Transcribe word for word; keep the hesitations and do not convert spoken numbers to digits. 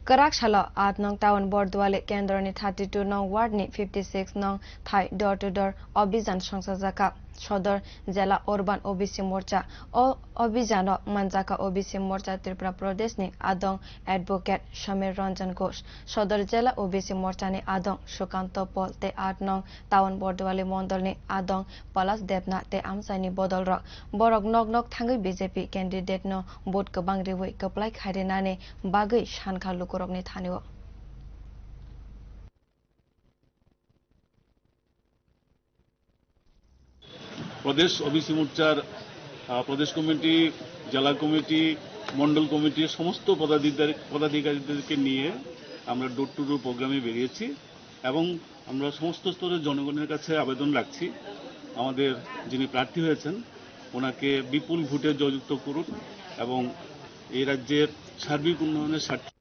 Kwrak salo aat nong town Borduali kendroni thirty two nong ward ni fifty six nong thai door to door obhijan songchajakha Sodor Jela Urban O B C Morcha. O obhijano manjakha O B C Morcha Tripura Pradesh ni adong advocate Samir Ranjan Ghosh, Sodor Jela O B C Morcha ni adong Sukanto Pol tei aat nong town Borduali mondol ni adong Palas Debna tei amchaini bodolrok. Borok nok nok thangwi B J P candidate no vote kwbang riwi kwplai khairwnani bagwi sankha lukurokni thanio. প্রদেশ ওবিসি মোর্চার আহ, প্রদেশ কমিটি, জেলা কমিটি, মণ্ডল কমিটির সমস্ত পদাধিকারী পদাধিকারীদেরকে নিয়ে আমরা door to ডোর প্রোগ্রামে বেরিয়েছি এবং আমরা সমস্ত স্তরের জনগণের কাছে আবেদন রাখছি, আমাদের যিনি প্রার্থী হয়েছেন ওনাকে বিপুল ভোটে জয়যুক্ত করুন এবং এই রাজ্যের সার্বিক উন্নয়নের স্বার্থে